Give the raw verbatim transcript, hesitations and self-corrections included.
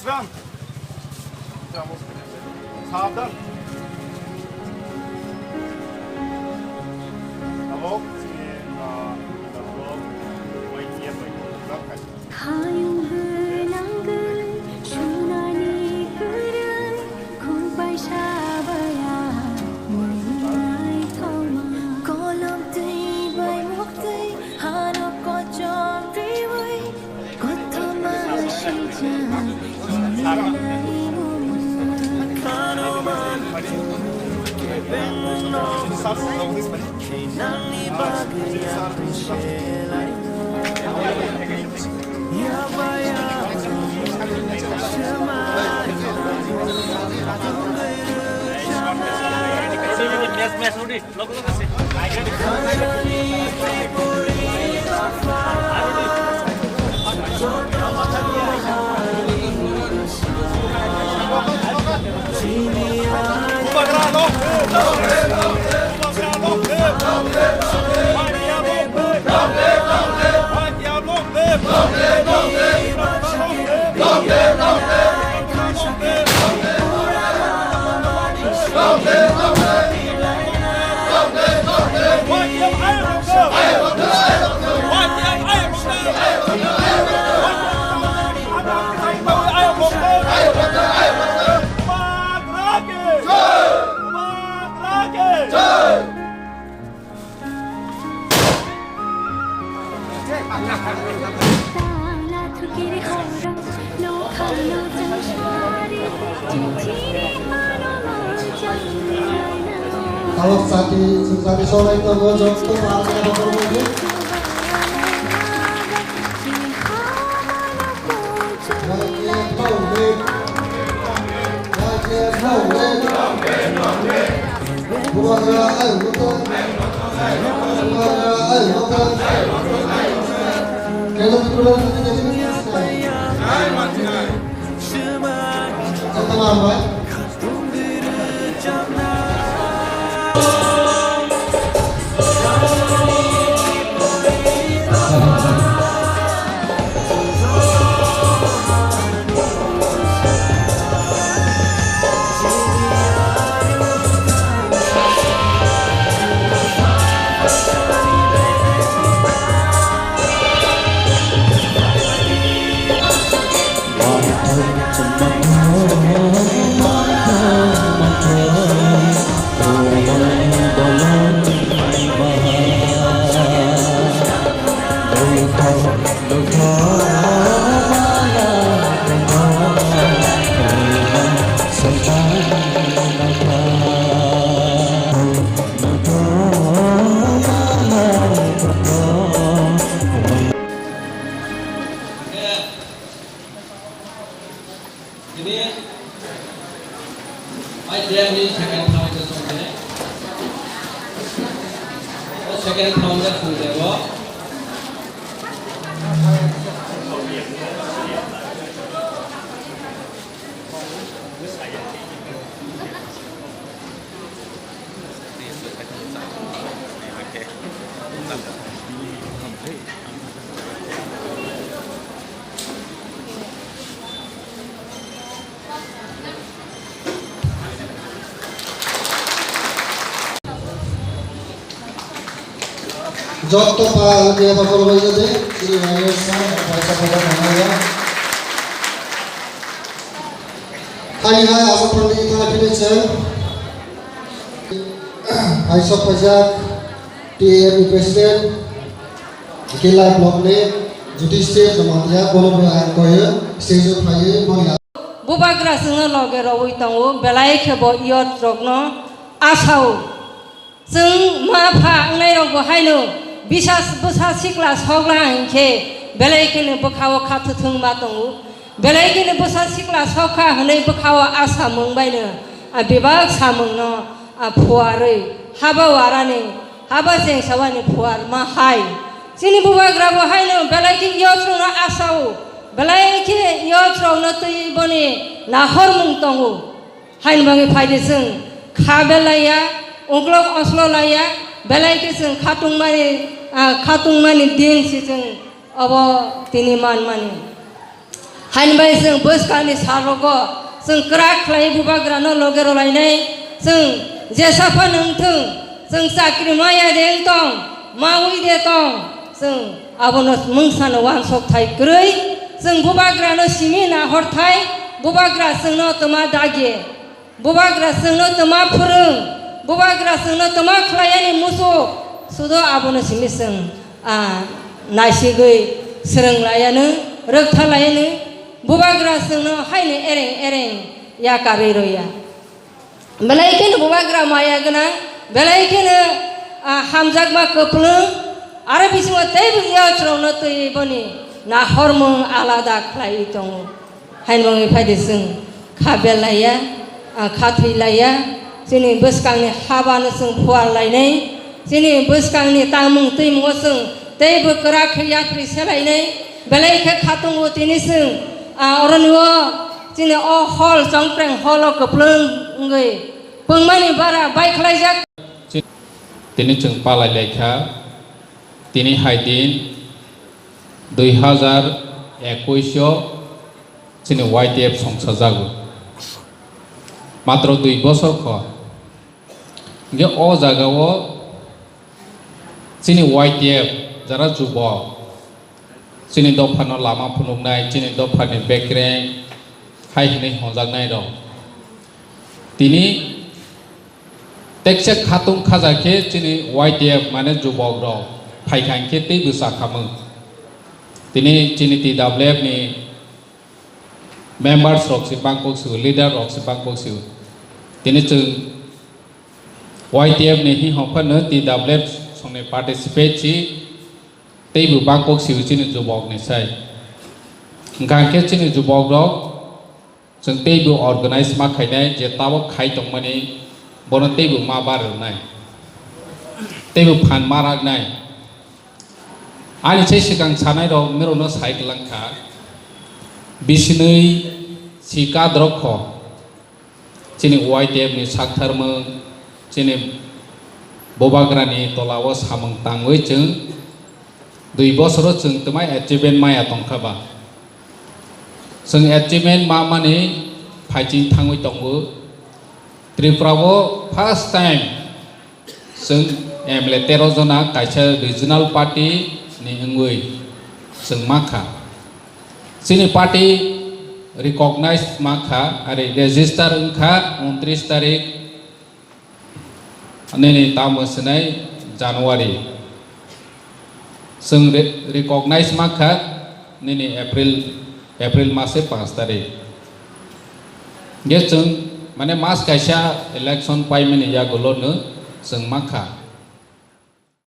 Sabdan. Sabdan. Tabok chini, ah, tabok Y T F bai tabok khai. Hayung gwnang gwnang sunani kwrwi khungpai sabaya mwnai thoma. Kolom twi bai muktwi hano kochom twiwi kothoma sijak mwnai mwnai. Tabok sati, sati sorai tongo, joto ma. Tini, bai, tei ani second round khe song khe. O second round khe song khe bo. Joto pa, ang kaya pa polo bai jade, chini mayor sa, paisa paisa thangnai ya. Ani hai asok pandi thana phini chwng. Paisok paijak T A F ni president, Kela block ni Jyoti State Jamatia, bono bo ang koyo stage o phaiwi boni. Bubagra chwngno loge rwui tongo, belai khe bo youth rokno asao. Chwng ma pha wngnai rok bo haino bisa bwsa sikla sokla hinkhe belai kheno bwkhao kha thuthwng ma tongo. Belai kheno bwsa sikla sokha hwnwi bwkhao a samung baino, a bebak samungno a phuarwi haba warani, haba chengsawani phuar ma hai. Chini bubagra bo haino belai khe youth rokno asao, belai khe youth rokno twi boni nahormung tongo. Haini bagwi phaidi chwng kha belaiya, uklok oslo laiya, belai khe chwng khatungmani, ah, khatungmani din si chwng obo tini manmani. Haini bai chwng bwskangni salrogo chwng kwrak khlai bubagrano loge rwlainai, chwng jesa phano wng thung, chwng chakri maya de wng tong, maui de tong, chwng abono mungsano uansuk thai kwrwi, chwng bubagrano simi nahor thai, bubagra chwngno twma dagi. Bubagra chwngno twma phwrwng, bubagra chwngno twma khlaiani muchuk, sudo abono simi chwng, ah, naisigwi swrwng laianw, rwktha laianw, bubagra chwngno haino ereng ereng yakarwi rwya. Belai kheno bubagra maya gwnang, belai kheno, ah, hamjakma kwplwng, aro bisingo teibo yakrokno twiwi boni nahormung alada khlaiwi tongo. Haino wngwi phaidi chwng kha bel laiya, ah, kha thwi laiya, chini bwskangni habano chwng phuar lainai, chini bwskangni tangmung twimungo chwng teibo kwrak khe yapri se lainai, belai khe kha tongo tini chwng, ah, oroni o chini o hall Chongpreng hall o kwplwng wngwi pungmani bara bai khlaijak. Tini chwng palai laikha, tini hai din dui hazar ekush o chini Y T F songsajago. Matro dui bosor kho. Hingke o jaga o chini Y T F jara jubok, chini dophano lama phunuknai, chini dophani bekreng hai hwnwi honjaknai rok. Tini teksa khatung khaja khe chini Y T F mane jubok rok phaikha hingkhe tei bwsa khamung. Tini chini T W F ni members rok se bangkok sio, leader rok se bangkok sio. Tini chwng Y T F ni hi hongphano T W F songni participate si teibo bangkok sio chini jubok ni sai. Hwnkha khe chini jubok rok chwng teibo organize ma khainai je tabok khai tongmani bono teibo ma bar rwnai. Teibo phan ma raknai. Ani se swkang sanai rok norokno sai kwlangkha. Bisinwi si kadrok kho. Chini Y T F ni saktharmung, chini bubagrani tolao samung tangwi chwng dui bosoro chwng twmai achievement maya tongkha ba. Chwng achievement ma mani phaiching thangwi tongo. Tripura o first time chwng M L A tero jona kaisa regional party ni wngwi chwng mankha. Chini party recognize mankha, ari register wngkha untris tarik, nini tamo swnai January. Chwng re-, recognize mankha nini April, April mase panch tarik. Hingke chwng, mane, mas kaisa election paimani yagulo no chwng mankha.